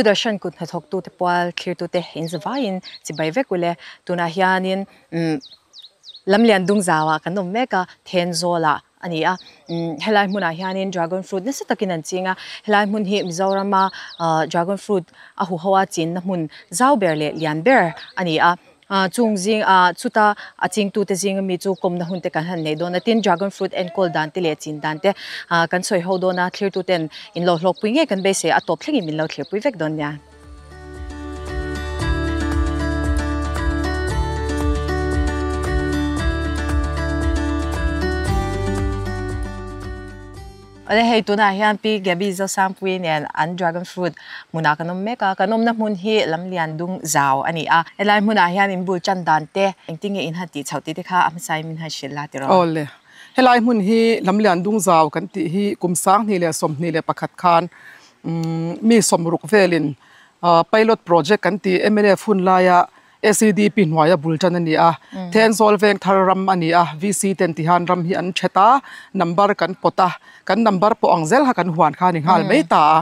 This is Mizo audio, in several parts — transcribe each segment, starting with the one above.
Doordarshan kut hnathawktute pual thlirtute inzavaiin chibai vek ule. Tunah hianin umm Lamlian Dungzauah kan awm mek a, Thenzawlah a ni a. Umm helai hmunah hianin dragon fruit nasa takin an ching a, helai hmun hi Mizorama ah dragon fruit a huho a chinna hmun zau ber leh lian ber a ni a. Chung zing ah chuta a chingtute zinga mi chu kawmna hun te kan han nei dawn a, tin dragon fruit enkawl dan te leh chin dan te kan sawi ho dawn a, thlirtuten in lo hlawkpui ngei kan beisei a tawp thlengin min lo thlirpui vek dawn nia. Awle hei tunah hian Pi Gaby Zosangpuii nen an dragon fruit hmunah kan awm mek a, kan awmna hmun hi Lamlian dung zau a ni a, helai hmunah hian in bul tan dan te engtin nge in han tih chhoh tih te kha a hmasain min han hrilh la tiraw? Awle, helai hmun hi Lamlian dung zau kan tih hi kum 2021 khan mi sawmruk velin pilot project kan tih mnf hun laia SEDP hnuaia bul tan a ni a, Thenzawl veng thar ram a ni a, VC ten ti hian ram hi an thet a, number kan pawt a, kan number pawh ang zel kha kan huan kha a ni nghal mai ta a,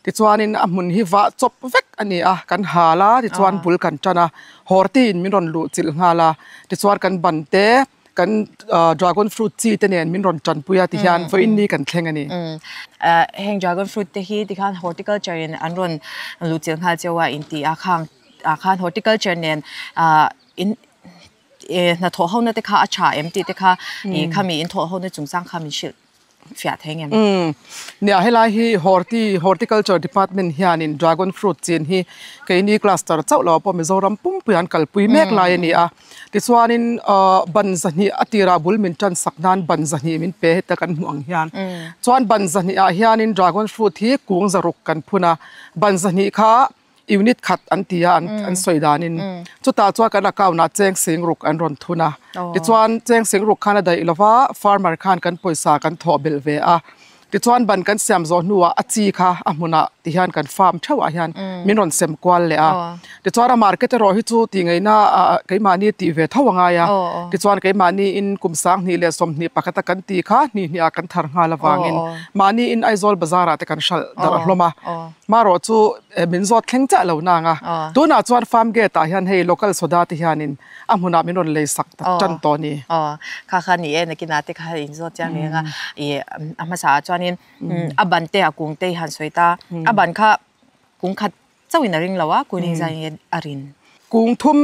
tichuanin a hmun hi vah chawp vek a ni a, kan hal a, tichuan bul kan tan a, Horti in min rawn luh chilh nghal a, tichuan kan ban te, kan dragon fruit chi te nen min rawn tanpui a ti hian vawiin ni kan thleng a ni. Heng dragon fruit te hi tikhan horticulture in an rawn luh chilh nghal cheu a inti a khang. ah khan horticulture nen ah in hnathawh ho na te kha a tha em tih te kha ih khami in thawh ho na chungchang kha min hrilh fiah thei ngem. Umm nia helai hi horti horticulture department hianin dragon fruit chin hi keini cluster chauh lo pawh Mizoram pumpui an kalpui mek lai a ni a tichuanin ah ban zahnih a tirah bul min tan sak nan ban zahnih min pe heta kan hmuh ang hian chuan ban zahnih ah hianin dragon fruit hi kung zaruk kan phun a ban zahnih kha Unit khat an ti a an sawi danin chutah chuan kan account ah cheng sing ruk an rawn thun a tichuan cheng sing ruk khan a daih lova farmer khan kan pawisa kan thawh belh ve a tichuan ban kan siam zawh hnuah a chi kha a hmunah ti hian kan farm theuh ah hian min rawn sem kual leh a tichuan a market erawh hi chu tih ngaihna ah keimahni tih ve tho a ngai a tichuan keimahni in kum 2021 a kan tih kha hnih hnih ah kan thar nghal avangin mahni in Aizawl bazar ah te kan hralh darh hlawm a. Marawh chu min zawt thleng chiah lo nang a, tunah chuan farm gate ah hian hei local soda te hianin a hmunah min rawn lei sak tak tan tawh a ni. Aw, kha kha ni e, nakinah te kha in zawt chiang reng a, ih a hmasa ah chuanin a ban te a kung te i han sawi ta, a ban kha kung khat chauhin a ring lo a, kung in zai nge a rin. Kung thum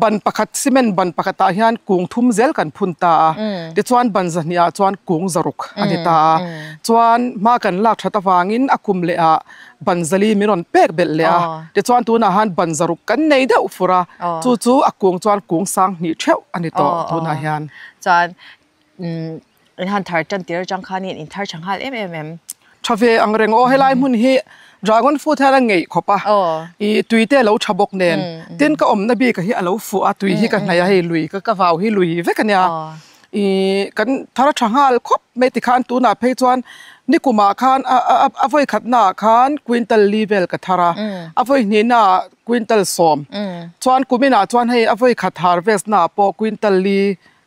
Ban pakhat cement ban pakhatah hian kung thum zel kan phun ta a, tichuan ban zahnih ah chuan kung zaruk a ni ta a, chuan hma kan lak that avangin a kum leh ah ban zali min rawn pek belh leh a, tichuan tunah han ban zaruk kan nei deuh fur a, chu chu a kung chuan kung sang hnih theuh a ni tawh tunah hian. Chuan In han thar tan tir atang khanin in thar tha nghal em em em. Tha ve ang reng aw helai hmun hi dragon fruit hian a ngeih khawp a ih tui te a lo tha bawk nen tin ka awmna bik hi a lo fuh a tui hi ka hnaih a hei lui ka ka vau hi lui vek a nia ih kan thar tha nghal khawp mai tikhan tunah phei chuan nikumah khan a a a vawi khatnaah khan quintal li vel ka thar a a vawi hnihnaah quintal sawm chuan kuminah chuan hei a vawi khat harvest naah pawh quintal li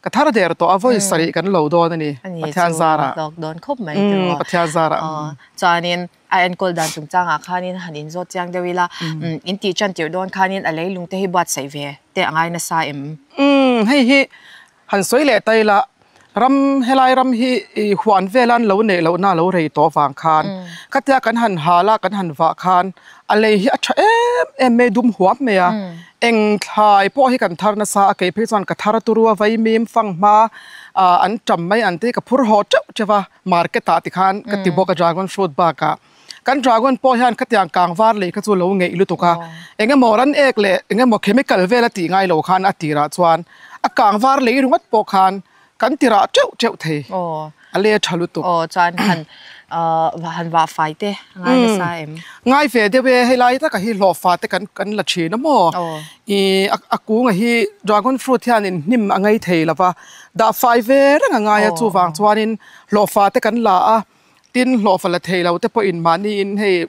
Ka thar der tawh a, vawi sarih kan lo dawn a ni, Pathian zarah. Hlawk dawn khawp mai tiraw. Pathian zarah. Chuanin a enkawl dan chungchangah khanin han inzawt chiang deuh ila, in tih tan tirh dawn khanin a leilung te hi buatsaih ve te a ngai nasa em? Hei hi han sawi leh ta ila, ram helai ram hi huan velan lo neih lohna a lo rei tawh avang khan khatia kan han hal a, kan han vah khan a lei hi a tha em em mai, dum huam mai a. Eng thlai pawh hi kan thar nasa a, kei phei chuan ka thar turu a vaimim fang hma ah an tam mai an ti ka phur haw teuh teuh a, market ah tikhan ka ti bawk a dragon fruit bakah. Kan dragon pawh hian khatiang kang var lei kha chu lo ngeih lutuk a, eng emaw ran ek leh eng emaw chemical vel a tih ngai lo khan a tirah chuan a kang var lei ringawt pawh khan Kan ti rah teuh teuh thei. A le tha lutuk. Aw chuan han han vah fai te ngai nasa em? Ngai ve deuh e, hei lai taka hi hlawhfa te kan kan la thin a maw? I a kunga hi dragon fruit hianin hnim a ngei thei lo va, dah fai ve reng a ngai a, chuvang chuanin hlawhfa te kan la a. Tin, hlawhfa la thei lo te pawhin mahniin hei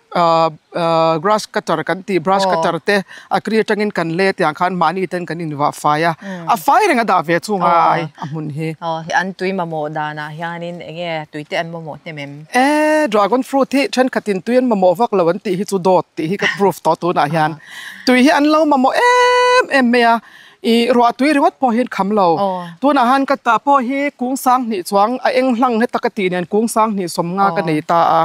grass cutter kan tih brush cutter te a kri atangin kan let tiang khan mahni ten kan invah fai a, a fai reng a dah ve chung a ai a hmun hi. An tui mamawh danah hianin eng nge tui te an mamawh hnem em? E, dragon fruit hi thenkhatin tui an mamawh vak lo an tih hi chu dawt tih hi ka proof tawh tunah hian. Tui hi an lo mamawh em em mai a. I ruah tui ringawt pawh hian kham lo. Tunah han ka tah pawh hi kung sang hnih chuang a eng hlang heta ka tih nen kung sang hnih sawm nga ka nei ta a.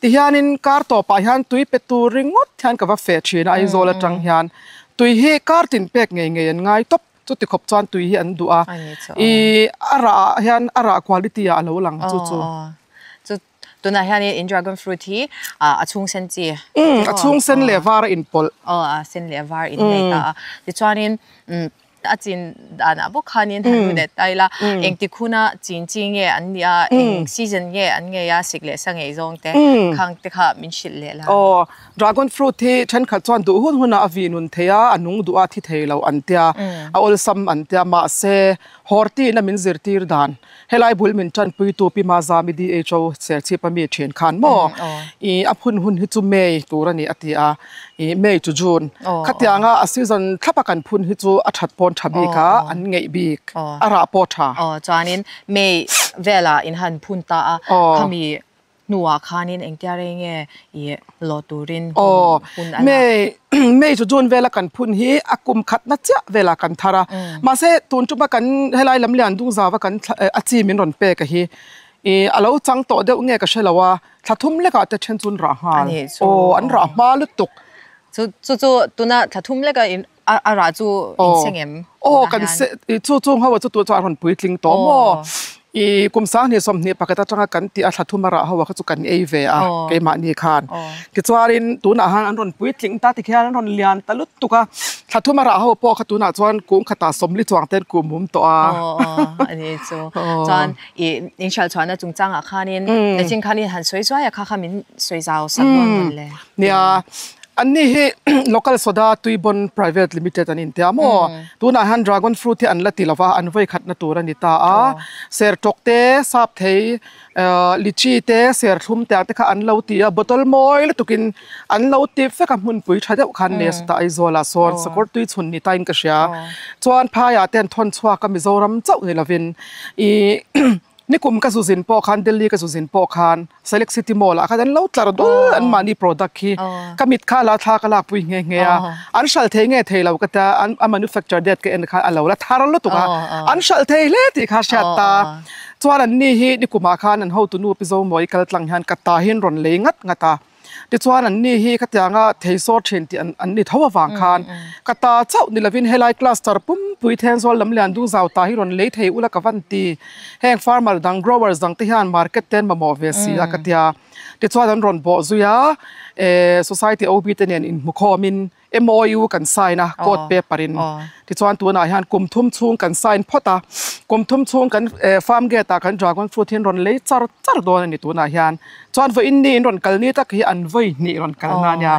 Tihianin kar tawpah hian tui pe tur ringawt hian ka va feh thin a Aizawl atang hian. Tui hi kar tin pek ngei ngei an ngai tawp. Chuti khawp chuan tui hi an duh a. I a rah ah hian a rah quality ah a lo lang chu chu. Tunah hianin in dragon fruit hi a chhung sen chi. Umm a chhung sen leh var a inpawlh. Aw a sen leh var in nei ta a. Tichuanin umm a chin danah bawk khanin han lu leh ta ila engtik huna chin chi nge an nih a eng season nge an ngei a sik leh sa ngei zawng te khang te kha min hrilh leh la. Aw dragon fruit hi thenkhat chuan duh hun hunah a vih nun thei a a nung duh a thi thei lo an tia a awlsam an tia mahse Horti-in a min zirtir dan Helai bul min tanpuitu Pi Mazami DHO Serchhip a mi thin khan maw i a phun hun hi chu May tur a ni a ti a, i May chu June khatianga a season thlapa kan phun hi chu a that pawn tha bik a, an ngeih bik a rah pawh tha. Aw chuanin May velah in han phun ta a, khami Hnuah khanin engtia rei nge i lawh turin hun hun a lak? May, May chu June vela kan phun hi a kum khatna chiah velah kan thar a. Mahse tun tuma kan helai lam lian dung zauva kan a chi min rawn pek a hi i a lo chang tawh deuh nge ka hre lo a, thla thum lekah te then chu an rah nghal. Aw an rah hma lutuk. Chu chu chu tuna thla thum leka in a rah chu in seng em? Aw kan se chu chung ho chu tu chuan a rawn puitling tawh maw? I kum sanghnih sawmhnih pakhat atanga kan tih a thla thum a rah ho a kha chu kan ei ve a keimahni khan. Tichuanin tunah han an rawn puitling ta tikhian an rawn lian ta lutuk a, thla thum a rah ho pawh kha tunah chuan kung khatah sawmli chuang te an kum hum tawh a. Aw a ni chu. Chuan i inhrial chhuahna chungchangah khanin nachin khanin han sawi zuai a kha kha min sawi zau sak dawn mawn le. Nia, Anni hi Local Soda Tuibon Private Limited an intia maw? Tunah hian Dragon Fruit hi an la ti lova, an vawi khatna tur a ni ta a. Sertawk te, sap thei, lychee te, serthlum te ang te kha an lo ti a, bottle mawi lutukin an lo ti vek a, hmunpui tha deuh khan nei a sawtah Aizawlah sawn sakawr tui chhun ni tain ka hria. Chuan phaiah te an thawn chhuak a, Mizoram chauh ni lovin ih Nikum ka zu zin pawh khan Delhi ka zu zin pawh khan Select City Mall ah khan an lo tlar dul an mahni product hi ka mit kha la thla ka lakpui nghe nghe a an hralh thei nge thei lo ka tia an a manufacture date ka en khan a lo la thar lutuk a an hralh thei hle tih kha hriat ta chuan an ni hi nikum ah khan an hotu nu Pi Zomawi kal tlang hian ka ta hi an rawn lei ngat ngat a. Tichuan an ni hi khatianga thei sawr thin tih an ni tho avang khan ka ta chauh ni lovin helai cluster pumpui Thenzawl lam lian dung zau ta hi rawn lei thei ula ka van ti. Heng farmer dang growers dang te hian market te an mamawh ve si a ka tia. Tichuan an rawn bawh zui a, society OB te nen inhmukhawmin MOU kan sign a, court paper in. Tichuan tunah hian kum thum chhung kan sign phawt a, kum thum chhung kan farm gate ah kan dragon fruit hi an rawn lei char char dawn a ni tunah hian. Chuan vawiin ni in rawn kal ni tak hi an vawi hnih rawn kal na ania.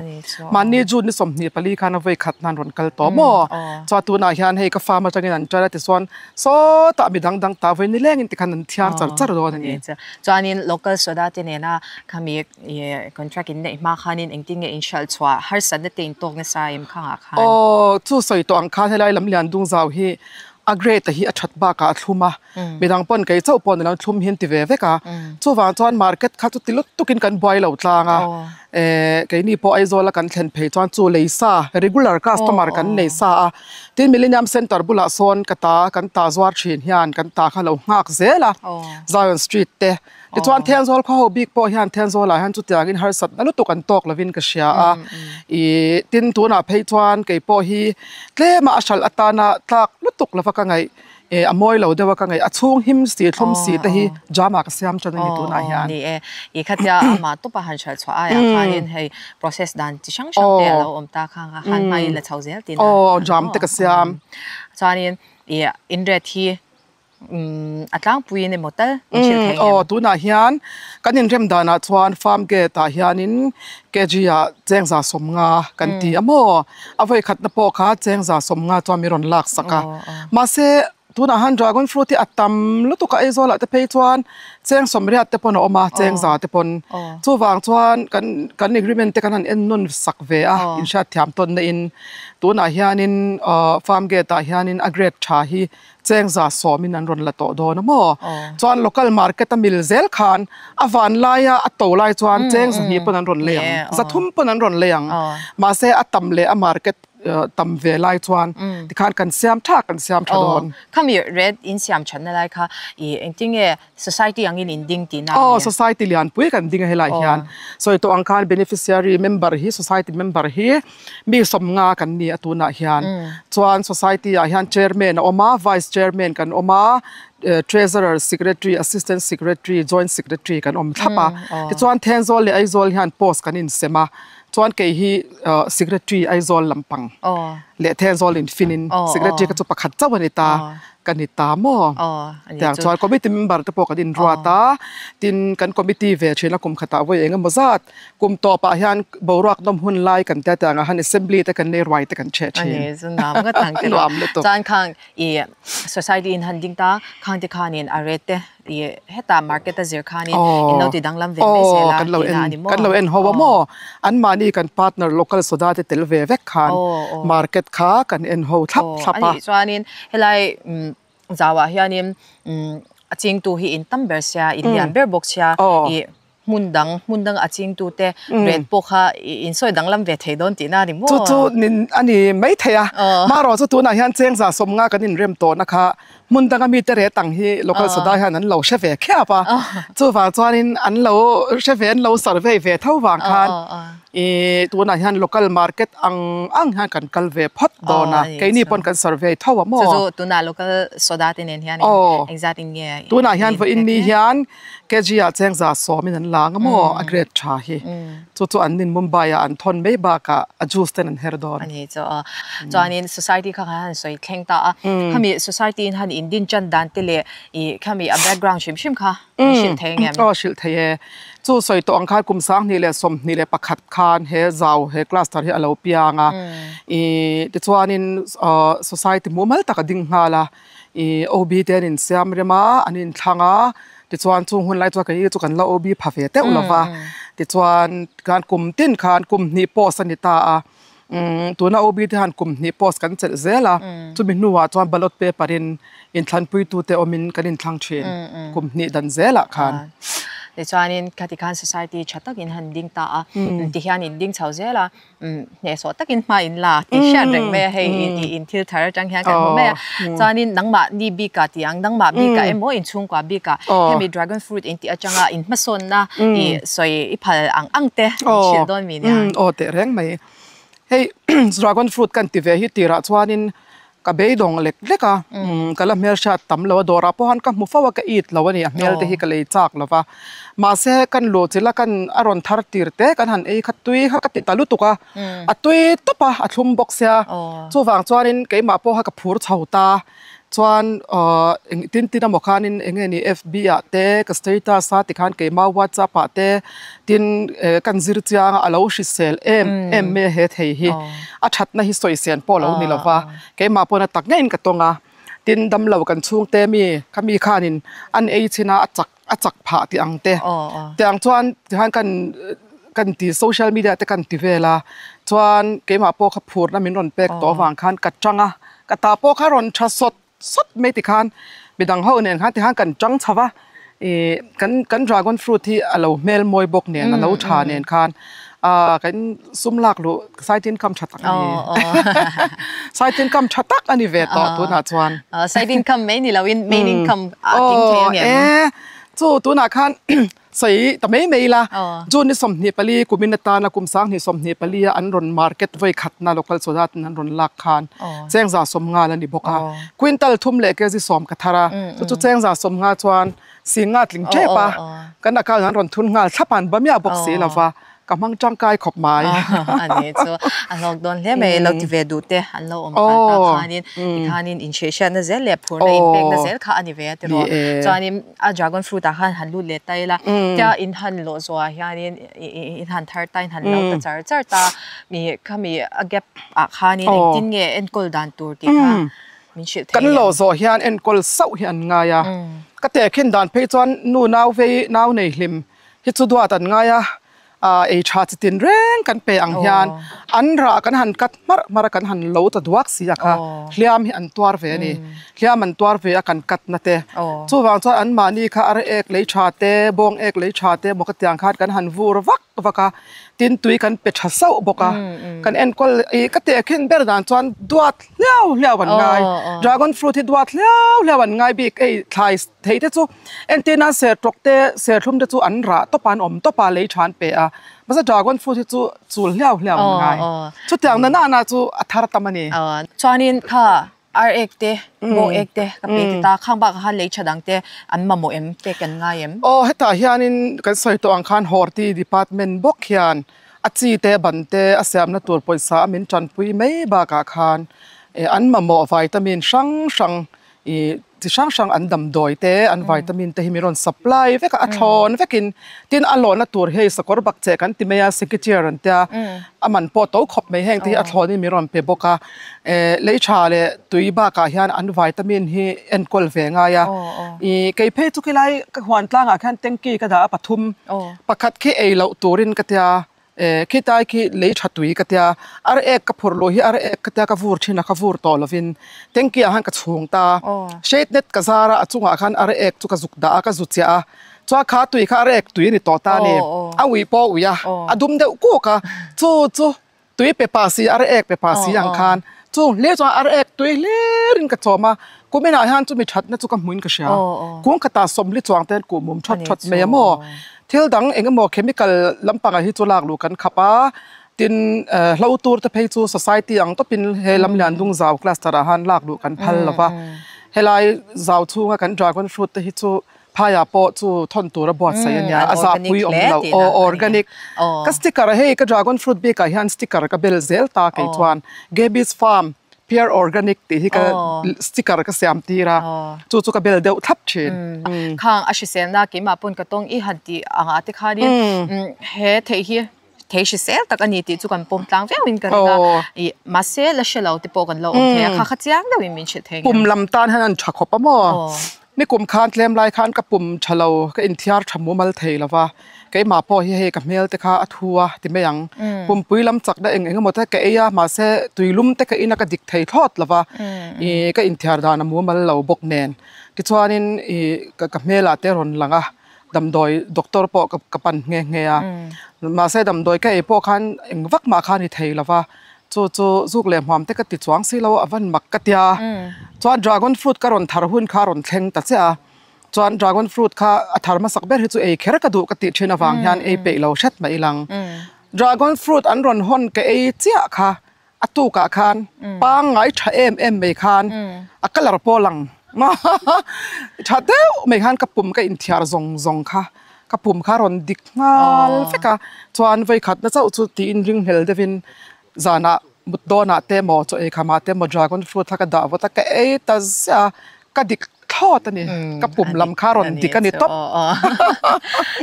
Mahni June ni 24 khan a vawi khat nan rawn kal tawh maw. Chuan tunah hian hei ka farm atangin an ṭan a tichuan sawtah mi dang dang ta vawi nilengin tikhan an thiar char char dawn a ni. Chuanin local soda te nena khami I contract in neih hma khanin engtin nge in hralh chhuah harsatna te in tawk nasa em khangah khan? Aw, chu sawi tawh ang khan helai lam lian dung zau hi a grade a hi a that bakah a thlum a, midang pawn kei chauh pawh ni lo thlum hi an ti ve vek a, chuvang chuan market kha chu ti lut tukin kan buai lo tlang a, eh keini pawh Aizawl a kan thlen phei chuan chu lei sa regular customer kan nei sa a, tin Millennium Centre bulah sawn ka ta kan ta zuar thin hian kan ta kha lo nghak zel a, Zion Street te Tichuan Thenzawl khaw ho bik pawh hian Thenzawlah hian chutiangin harsatna lutuk an tawk lovin ka hria a. Ih tin tunah phei chuan kei pawh hi tlema a hralh atana tlak lutuk lova ka ngaih eh a mawi lo deuh a ka ngaih a chhung him si thlum si te hi jam ah ka siam tan a ni tunah hian. Ni e, ih khatia amah tawpa han hralh chhuah aiah khanin hei process dan chi hrang hrang te a lo awm ta kha ang a, han hmai la chho zel tina. Aw jam te ka siam. Chuanin ih inret hi A tlangpuiin emaw tal min hrilh thei em? Aw, tunah hian kan inrem danah chuan farm gate ah hianin kg ah chengza sawmnga kan ti a maw? A vawikhatna pawh kha chengza sawmnga chuan min rawn lak sak a. Mahse, Tunah han dragon fruit hi a tam lutuk a Aizawl ah te phei chuan cheng sawmriat te pawn a awm a cheng za te pawn chuvang chuan kan kan agreement te kan han en nawn sak ve a inhriat thiam tawn na in tunah hianin ahh farm gate ah hianin a grade tha hi cheng za sawmin an rawn la tawh dawn a maw chuan local market a mil zel khan a van laia a to lai chuan cheng zahnih pawn an rawn lei ang zathum pawn an rawn lei ang mahse a tam leh a market tam ve lai chuan tikhan kan siam tha kan siam tha dawn. Khami red in siam thatna lai kha i engtinge society angin in ding tihna a ni. Aw society lianpui kan ding a helai hian sawi tawh ang khan beneficiary member hi society member hi mi sawmnga kan ni a tunah hian chuan society ah hian chairman a awm a vice chairman kan awm a treasurer secretary assistant secretary joint secretary kan awm thlap a tichuan Thenzawl leh Aizawl hian post kan insem a. Chuan kei hi Secretary Aizawl lampang leh Thenzawl in fin in Secretary kha chu pakhat chauh a ni ta ka ni ta maw? Tiang chuan Committee member te pawh kan inruat a, tin kan Committee ve thin a kum khatah vawi eng emaw zat kum tawpah hian boruak nawm hun lai kan tia tiangah han Assembly te kan nei ruai te kan cheh thin. Nuam lutuk. Chuan khang i Society in han ding ta khang te khanin a rate te I heta market a zir khanin in lo ti danglam ve mai zel a tihna a ni maw? Kan lo en ho a maw? Anmahni kan partner local soda te tel ve vek khan market kha kan en ho thlap thlap a. Anih chuanin helai zauah hianin a chingtu hi in tam ber sia, in lian ber bawk sia i hmun dang hmun dang a chingtu te ret pawh kha in sawi danglam ve thei dawn tihna a ni maw? Chu chu a ni mai thei a, marawh chu tunah hian chengza sawmnga kan inrem tawhna kha Hmun danga mite ret ang hi local soda hian an lo hre ve khiap a, chuvang chuanin an lo hre ve an lo survey ve tho vang khan ih tunah hian local market ang ang hian kan kal ve phawt dawn a, keini pawn kan survey tho a maw? Chu chu tunah local soda te nen hian engzat in nge? Tunah hian vawiin ni hian kg ah chengza sawmin an la ang a maw a grade tha hi. Chu chu an nin Mumbai ah an thawn mai bakah a juice ten an her dawn. A ni chu a. Chuanin society kha khan han sawi thleng ta a. Khami society in han in din chan dan te leh i khami a background hrim hrim kha min hrilh thei ang em? Aw hrilh thei e. Chu sawi tawh ang khan kum 2021 khan he zau he cluster hi a lo piang a. I tichuanin society mumal tak a ding nghal a. I OB te an insiam rem a, an inthlang a, tichuan chung hun lai chuan kei chu kan la OB pha ve teuh lo va, tichuan khan kum tin khan kum hnih post a ni ta a, umm tuna OB te han kum hnih post kan chelh zel a, chumi hnuah chuan ballot paper in inthlanpuitute awmin kan inthlang thin kum hnih dan zelah khan. Tichuanin khati khan society tha takin han ding ta a, tihian in ding chho zel a. Hnehsawh takin hma in la tih hriat reng mai a, hei i in thil thar atang hian kan hmu mai a. Chuanin nangmah ni bikah tih ang, nangmah bikah emaw in chhungkua bikah hemi dragon fruit in tih atanga in hmasawnna i sawi i phal ang ang te in hrilh dawn mi nia. Aw teh reng mai. Hei dragon fruit kan ti ve hi tirah chuanin Ka beidawng lek lek a, ka la hmelhriat tam lo a, dawrah pawh han ka hmu fo a, ka it lo a ni, a hmel te hi ka lei chak lo va. Mahse, kan luh chilh a, kan a rawn thar tir te kan han ei kha tui kha ka ti ta lutuk a, a tui tawp a, a thlum bawk sia. Chuvang chuanin keimah pawh kha ka phur chho ta, chuan eng tin tin emaw khanin eng nge ni FB ah te ka status a tikhan keimah WhatsApp ah te tin kan zir chiang a, a lo hrisel em em mai a he thei hi. A thatna hi sawi sen pawh lo ni lo va, keimah pawhin a tak ngeiin ka tawng a, tin damlo kan chhungte mi kha mi khanin an ei chin a, a chak a chak phah tih ang te, tiang chuan tihian kan kan ti social media te kan ti vel a, chuan keimah pawh kha phurna min rawn pek tawh avang khan ka tang a, ka ta pawh kha rawn tha sawt sawt mai tikhan midang ho nen khan tikhan kan tang chho va, ih kan kan dragon fruit hi a lo hmel mawi bawk nen a lo tha nen khan ah kan sum lak luh side income tha tak a ni side income tha tak a ni ve tawh tunah chuan. Side income mai ni loin main income a tling thei ang em? Aw e chu tunah khan Sawi ta mai mai ila, June ni 24 kumin atana kum 2024 a an rawn market vawi khatna local soda ten an rawn lak khan chengza 50 la ni bawk a, quintal thum leh kg sawm ka thar a, chu chu chengza 50 chuan singa tling tep a, kan account an rawn thun nghal thlap a, an ba miah bawk si lova. Ka hmang tangkai khawp mai. A ni chu a hlawk dawn hle mai, lo ti ve duh te an lo awm kal ta khanin tikhanin inhreihhriatna zel leh phurna inpekna zel kha a ni ve a tiraw. Chuanin a dragon fruit ah khan han lut leh ta ila tia in han lawh zawhah hianin in han thar ta in han lo ta char char ta mi khami a gap ah khanin engtin nge enkawl dan tur tih kha. min hrilh thei Kan em? lo zawh hian enkawl sauh hi an ngai a, ka tehkhin dan phei chuan nu nau vei nau nei hlim hi chu duat an ngai a, ei tha chi tin reng kan pe ang hian an rah kan han cut hmarh hmarh a kan han lo ta duak si a kha hliam hi an tuar ve a ni, hliam an tuar ve a kan cut na te chuvang chuan an mahni kha ar ek lei tha te bawng ek lei tha te emaw ka tiang khan kan han vur vak vak a tin tui kan pe tha sauh bawk a kan enkawl ih ka tehkhin ber dan chuan duat hliau hliau an ngai dragon fruit hi duat hliau hliau an ngai bik hei thlai Thei te chu entir nan sertawk te serthlum te chu an rah tawp a an awm tawp a lei tha an pe a mahse dragon fruit hi chu chul hliau hliau an ngai chutiang na nana chu a thar tam a ni. Chuanin kha ar ek te bawng ek te ka pe ti ta khang bakah khan lei tha dang te an mamawh em te kan ngai em? Aw hetah hianin kan sawi tawh ang khan Horti department bawk hian a chi te ban te a siamna tur pawisa a min tanpui mai bakah khan an mamawh vitamin hrang hrang Ih chi hrang hrang an damdawi te an vitamin te hi min rawn supply vek a a thlawn vekin tin a lawhna tur hei sakawr bak che kan ti mai a secretary an tia a man pawh to khawp mai heng te hi a thlawn in min rawn pe bawk a eh lei tha leh tui bakah hian an vitamin hi enkawl ve ngai a ih kei phei chu khilai ka huan tlangah khian tanky ka dah a pathum pakhat khi ei loh turin ka tia. Eh, khitai khi lei tha tui ka tia, ar ek ka phurh luh hi ar ek ka tia ka vur thin a, ka vur tawh lovin tanky ah khan ka chhung ta, shade net ka zar a, a chungah khan ar ek chu ka zuk dah a, ka zu chiah a, chuan kha tui kha ar ek tui a ni tawh ta a ni, a ui pawh a ui a, a dum deuh kuk a, chu chu tui pe pa si ar ek pe pa si ang khan chung hlir chuan ar ek tui hlirin ka chawm a, kuminah hian chumi thatna chu ka hmuin ka hria, kung khatah sawmli chuang te hian kuhmum thawt thawt mai a maw. Thil dang eng emaw chemical lampangah hi chu lak luh kan khap a, tin hlo tur te phei chu society ang tawpin he lam lian dung zau cluster ah han lak luh kan phal lo va, helai zau chhunga kan dragon fruit te hi chu phaiah pawh chu thawn tur a buatsaih a nia, a zahpui awm loh aw organic ka sticker hei ka dragon fruit bikah hian sticker ka bel zel ta kei chuan Gaby's farm Pure organic tih hi ka sticker ka siam tir a, chu chu ka bel deuh thlap thin. Khang a hriselna keimah pawn ka tawng i han tih angah te khanin he theih hi thei hrisel tak a ni tih chu kan pawm tlang viauin ka ring a, ih mahse la hre lo te pawh kan lo awm thei a, kha kha chiang deuhin min hrilh thei ngei. Pum lam tan hian an tha khawp a maw? Ni kum khan tlem lai khan ka pum tha lo, ka inthiar tha mumal thei lo va, keimah pawh hi hei ka hmel te kha a thu a ti mai ang. Pumpui lam chakna eng eng emaw te ka ei a, mahse tuilum te ka in a ka dik thei thlawt lo va, ih ka inthiar dan a mumal lo bawk nen. Tichuanin ih ka hmelah te a rawn lang a, damdawi doctor pawh ka pan nghe nghe a, mahse damdawi ka ei pawh khan eng vak mah kha a ni thei lo va. Chu chu zuk leh hmuam te ka ti chuang si lo a van mak ka tia. Chuan dragon fruit ka rawn thar hun kha a rawn thleng ta chiah a. Chuan dragon fruit kha a thar hmasak ber hi chu ei kher ka duh ka tih thin avang hian ei peih lo hret mai ilang. Dragon fruit an rawn hawn ka ei chiah kha a tukah khan pangngai tha em em mai khan a colour pawh lang tha deuh mai khan ka pum ka inthiar zawng zawng kha ka pum kha rawn dik nghal vek a chuan vawikhat na chauh chu tiin ring hlel deuhin zanah mut dawnah te emaw chaw ei khamah te emaw dragon fruit kha ka dah vawt a ka ei ta ziah a ka dik thlawt a ni ka pum lam kha rawn dik a ni tawp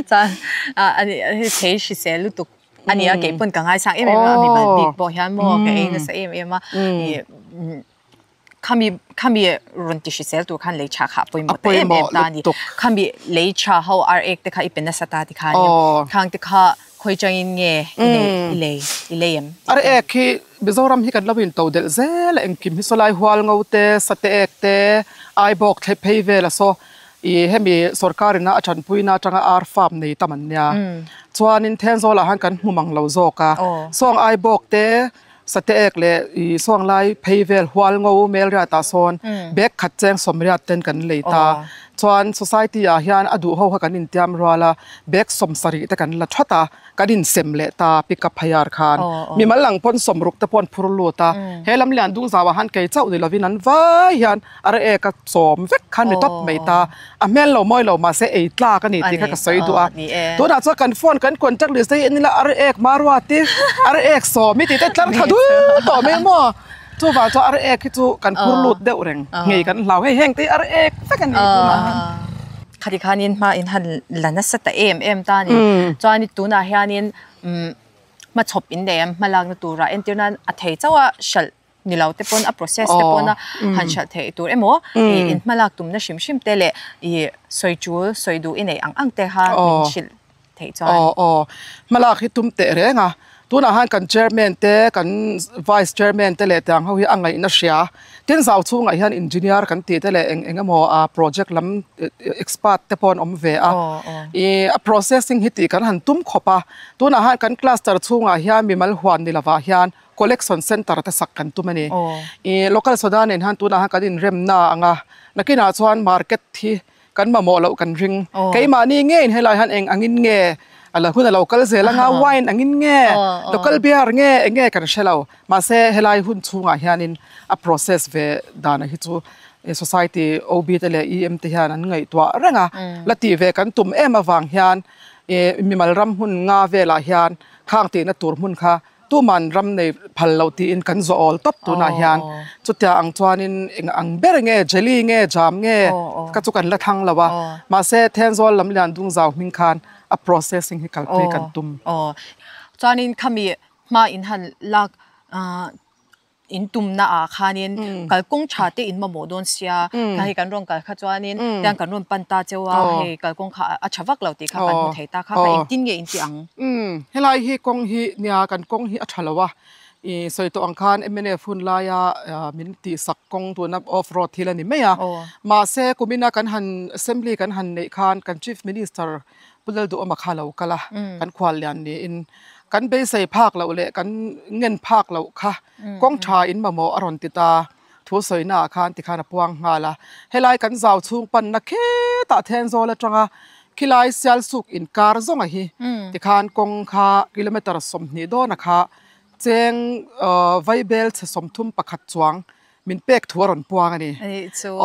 chuan a thei hrisel lutuk a ni a keipawn ka ngaisang em em a mi bal bik pawh hian maw ka ei nasa em em a Khami khami rawn ti hrisel tur khan lei tha kha a pawimawh ta em em ta a ni. Khami lei tha ho ar ek te kha i pe nasa ta ti khan khang te kha khawi changin nge i nei i lei i lei em? Ar ek hi Mizoram hi kan lo in to delh zel a engkim hi sawlai hual ngo te sate ek te aibawk thlep phei vel a saw i hemi sorkar ina a tanpuina atanga ar farm nei tam an nia chuanin Thenzawl ah han kan hmu mang lo zawk a sawng aibawk te Sate ek leh i suanglai phei vel hual ngo mel riat ah sawn bag khat cheng sawmriat ten kan lei ta. Chuan society ah hian a duh ho kha kan intiam rual a, bag sawmsarih te kan la that a, kan insem leh ta pick up hire khan. Mimal ang pawn sawmruk te pawh an phur lut a, he lam lian dung zau ah han kei chauh ni lovin an vai hian a ra ek a chawm vek khan mi tawp mai ta. A hmel lo mawi lo mahse ei tlak a ni tih kha ka sawi duh a. Tunah chuan kan phone kan contact list te hi en ila ar ek Maruati, ar ek Sawmi tih te tlar thla dul tawh mai maw. Chuvang chuan ar ek hi chu kan phur lut deuh reng ngei kan hlau hei heng te hi ar ek vek a ni tunah hian. Khati khanin hma in han la nasa ta em em ta a ni. Chuan tunah hianin hmachhawp in nei em hmalakna turah entir nan a thei chauh a hralh. ni lo te pawn a process te pawna han hralh theih tur emaw ih in hmalak tumna hrim hrim te leh ih sawi tul sawi duh i neih ang ang te kha min hrilh theih chuan. Aw aw hmalak hi tum teh reng a tunah han kan chairman te kan vice chairman te leh tiang ho hi a ngaihna hria tin zau chhungah hian engineer kan tih te leh eng eng emaw a project lam expert te pawh an awm ve a ih a processing hi tih kan han tum khawp a tunah han kan cluster chhungah hian mimal huan ni lovah hian Collection Centre te sak kan tum a ni. Ih local soda nen hian tunah hian kan inremna ang a, nakinah chuan market hi kan mamawh loh kan ring. Keimahni ngeiin helai hian eng angin nge a la hun a lo kal zel anga wine angin nge local beer nge eng nge kan hre lo. Mahse helai hun chhungah hianin a process ve dana hi chu society OB te leh EM te hian an ngaihtuah reng a, la tih ve kan tum em avang hian ih mimal ram hmun nga velah hian khang tihna tur hmun kha Tuman ram nei phal lo tiin kan zawh awl tawp tunah hian chutia ang chuanin eng ang ber nge jelly nge jam nge ka chu kan la thlang lo a mahse Thenzawl lam lian dung zau hming khan a processing hi kalpui kan tum. Chuanin khami hma in han lak In tumna ah khanin kalkawng tha te in mamawh dawn sia, kha hei kan rawn kal kha chuanin tiang kan rawn pan ta cheu a, hei kalkawng kha a tha vak lo tih kha kan hmu thei ta kha, kha engtin nge in ti ang? Umm helai hi kawng hi nia kan kawng hi a tha lo a, i sawi tawh ang khan mnf hun laia min tihsak kawng tuna off road thil a ni mai a, mahse kumina kan han assembly kan han neih khan kan chief minister Pu Lalduhawma kha lo kal a, kan khual lian niin kan beisei phak loh leh kan ngen phak loh kha kawng tha in mamawh a rawn ti ta. Thu sawina ah khan tikhan a puang nghal a, helai kan zau chhung panna khetah Thenzawl atanga khilai Sialsuk inkar zawnga hi tikhan kawng kha kilometre 20 dawna kha cheng vaibel chhe 31 chuang min pek thu a rawn puang a ni.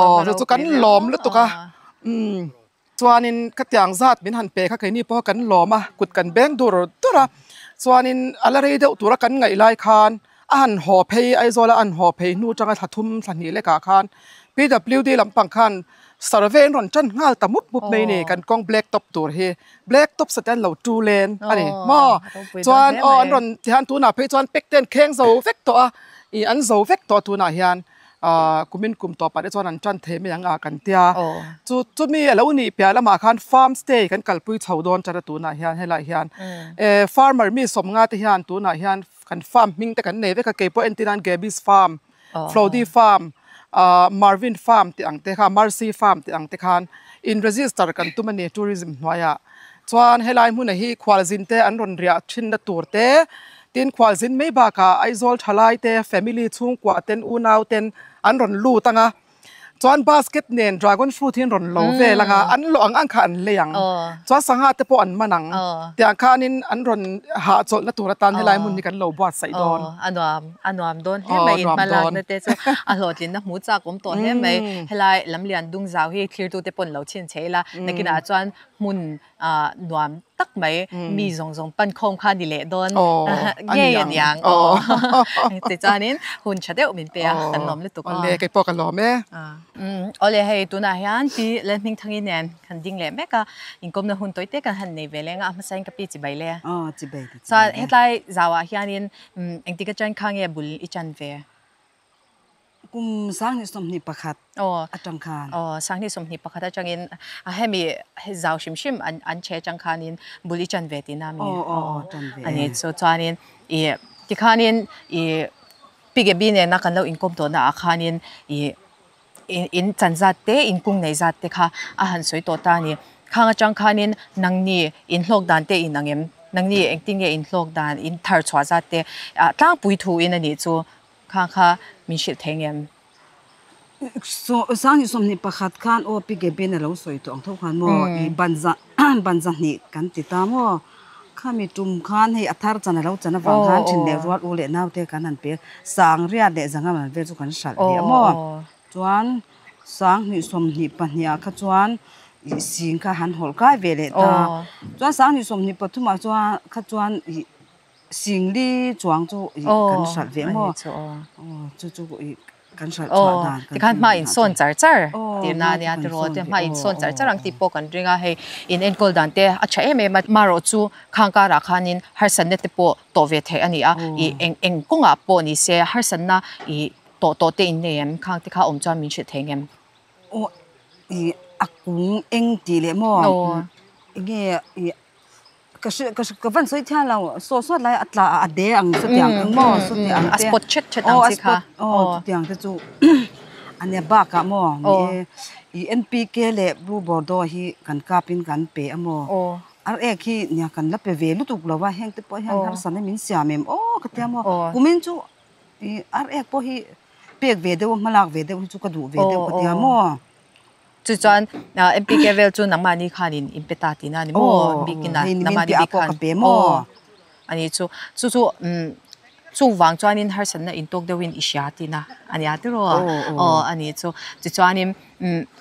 Aw chu chu kan lawm lutuk a. Chuanin ka tiang zat min han pe kha keini pawh kan lawm a, kut kan beng dur dur a. Chuanin a la rei deuh tura kan ngaih lai khan a han haw phei Aizawl a an haw phei hnu atanga thla thum thla hnih lekah khan PWD lampang khan survey an rawn tan nghal ta mup mup mai a ni kan kawng black top tur hi black top sa te an lo tu len a ni maw. Chuan aw an rawn tihian tunah phei chuan pek te an kheng zo vek tawh a ih an zo vek tawh a tunah hian. Ahh kumin kum tawpah te chuan an tan thei mai ang a kan tia chu chumi a lo nih piah lamah khan farm stay kan kalpui chho dawn tan a tunah hian helaiah hian eh farmer mi sawmnga te hian tunah hian kan farm hming te kan nei vek a keipawh entir nan Gaby's farm Flody farm ahh Marvin farm tih ang te kha Mercy farm tih ang te khan in register kan tum a ni tourism hnuaiah chuan helai hmunah hi khualzin te an rawn riah thinna tur te. Tin, khualzin mai bakah Aizawl thalai te, family chhungkua ten, unau ten an rawn lut ang a, chuan basket nen dragon fruit hi an rawn lo vel ang a, an lawh ang ang kha an lei ang, chuan sangha te pawh an man ang, tiang khanin an rawn hahchawlhna tur atan helai hmun hi kan lo buatsaih dawn. A nuam, a nuam dawn hle mai, in hmalakna te chu a hlawhtlinna hmu chak awm tawh hle mai. Helai lamlian dung zau hi thlirtute pawn lo chhinchhe ila, nakinah chuan hmun Ah nuam tak mai mi zawng zawng pan khawm kha ni leh dawn ngei a niang aw tichuanin hun tha deuh min pe a kan lawm lutuk a. Awle kei pawh ka lawm e. Awle hei tunah hian pi Lalhmingthangi nen kan ding leh mek a inkawmna hun tawi te kan han nei ve leng a a hmasain ka pi chibai le. Aw chibai chibai. Chuan hetlai zauah hianin engtik atang kha nge bul i chan ve? Kum 2021 atang khan. Aw, 2021 atangin hemi zau hrim hrim an che atang khanin bul i chan ve tihna mi? Aw, aw, aw, chan ve. Ani chu chuanin i tikhanin i Pi Gaby nena kan lo inkawm tawhna ah khanin i in chan zat te, in kung nei zat te kha a han sawi tawh ta a ni. Khang atang khanin nangni in hlawk dan te in ang em? Nangni engtin nge in hlawk dan, in thar chhuah zat te tlangpui thu in a nih chu. Kha kha min hrilh thei ngem? 2021 khan aw Pi Gaby-in a lo sawi tawh ang tho khan maw i banza banza hnih kan ti ta maw? Khami tum khan hei a thar chan a lo chan avang khan thin leh rual u leh naute kan han pe sang riat leh zanga man vel chu kan hralh leh a maw? Chuan 2022 ah kha chuan i sing kha han hawlh kai ve leh ta. Chuan 2023 ah chuan kha chuan i Singli chuang chu i kan hralh ve maw? Aw chu chu i Kan hralh chhuah dan kan Tikhan hma in sawn char char tirna hma ania chu kan tiraw sawn te ve hma in aw sawn char aw char ang tih pawh kan ring a hei in enkawl dan te a tha em em a marawh chu khang karah khanin harsatna te pawh tawh ve theih a ni a ih eng eng kawngah pawh ni se harsatna ih tawh tawh te in nei em khang te kha awm chuan min hrilh thei ngem. Aw ih a kung eng tih leh maw enge ih Ka hre ka hre ka van sawi thian lo saw sawt lai a tla a de ang chutiang ang maw chuti ang a te spot thet thet ang aw a chi kha spot aw chutiang te chu ania bakah maw ni e ih N_P_K leh blue bordeaux hi kan kap in kan pe a maw ar ek hi nia kan la pe ve lutuk lo a heng te pawh hian harsatna min siam em aw ka tia maw kumin chu ih ar ek pawh hi pek ve deuh a hmalak ve deuh hi chu ka duh ve deuh ka tia maw. Chu chuan MPK vel chu nangmahni khanin in pe ta tihna a ni maw? Bikin a nangmahni bik khan aw a ni chu. Chu chu chung vang chuanin harsatna intawk deuhin i hria tihna a nia tiraw? Aw a ni chu. Tichuanin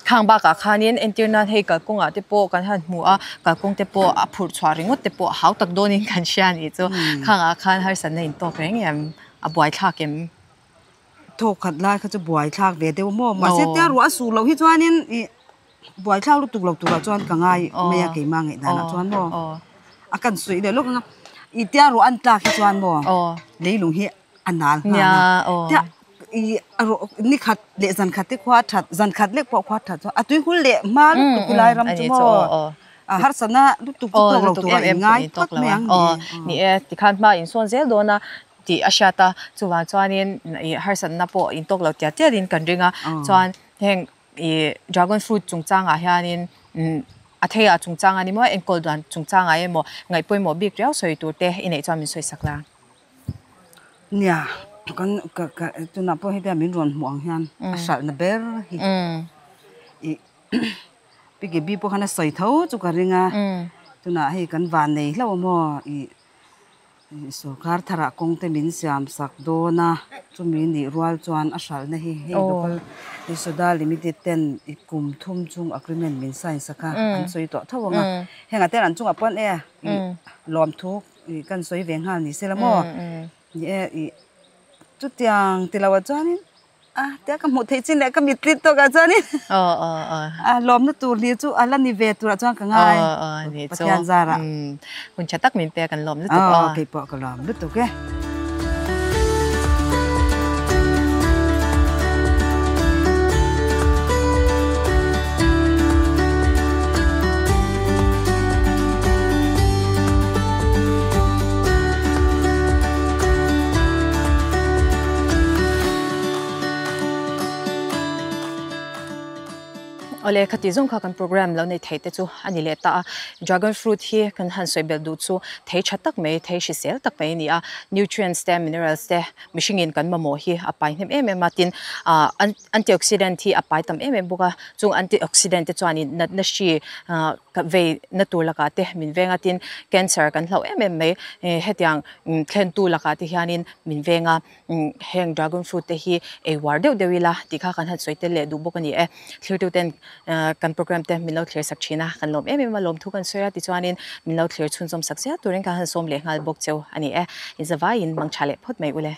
khang bakah khanin entir nan hei kalkawngah te pawh kan han hmu a, kalkawng te pawh a phurh chhuah ringawt te pawh hau tak dawnin kan hria a nih chu. Khangah khan harsatna intawk reng em? A buaithlak em? Thawk khat lai kha chu buai thlak ve deuh maw mahse tia ruah a su loh hi chuanin ih buai thlak lutuk lo turah chuan ka ngai mai a keimah ngaih danah chuan maw a kan suih leh lawk anga ih tia ruah an tlak hi chuan maw leilung hi a nal nghal a tia ih a ruah ni khat leh zan khat te khua that zan khat lek pawh khua that chuan a tui hul leh hma lutuk helai ram chu maw a harsatna lutuk chu tawk lo turah in ngai phawt mai ang ni e tikhan hma insawn zel dawn a. tih a hriat a, chuvang chuanin ih harsatna pawh intawk lo tial tialin kan ring a, chuan heng ih dragon fruit chungchangah hianin umm a theiah chungchang a ni maw enkawl dan chungchangah emaw ngaih pawimawh bik riau sawi tur te i neih chuan min sawi sak la. Nia, kan ka ka tunah pawh hetia min rawn hmuh ang hian a hralhna ber hi ih Pi Gaby pawh khan a sawi tho chu ka ring a, tunah hei kan van nei hlauh a maw ih. Sorkar tharah kawng te min siam sak dawn a, chumi nih rual chuan a hralhna hi hei local Soda Limited ten i kum thum chung agreement min sign sak a, an sawi tawh tho ang a, hengah ten an chungah pawn e i lawmthu i kan sawi ve nghal ni se la maw ni e i chutiang ti lo ah chuanin A tia ka hmuh theih chin leh ka mit tlit tawk ah chuanin a lawmna tur hlir chu a la ni ve turah chuan ka ngai Pathian zarah. Hun tha tak min pek an lawm lutuk aw. Kei pawh ka lawm lutuk e. Awle khati zawng kha kan program lo nei thei te chu a ni leh ta a, dragon fruit hi kan han sawi belh duh chu thei tha tak mai thei hrisel tak mai a ni a, nutrients te minerals te mihringin kan mamawh hi a pai hnem em em a tin ah antioxidant hi a pai tam em em bawk a chung antioxidant te chuanin natna hri ah vei na tur lakah te min veng a tin cancer kan hlauh em em mai hetiang thlentu lakah te hianin min veng a. Heng dragon fruit te hi ei uar deuh deuh ila tih kha kan han sawi tel leh duh bawk a ni e. Thlir ten kan program te min lo thlir sak thin a, kan lawm em em a, lawmthu kan sawi a tichuanin min lo thlir chhunzawm sak zel turin kan han sawm leh nghal bawk cheu a ni e. Inzavaiin mangtha leh phawt mai ule.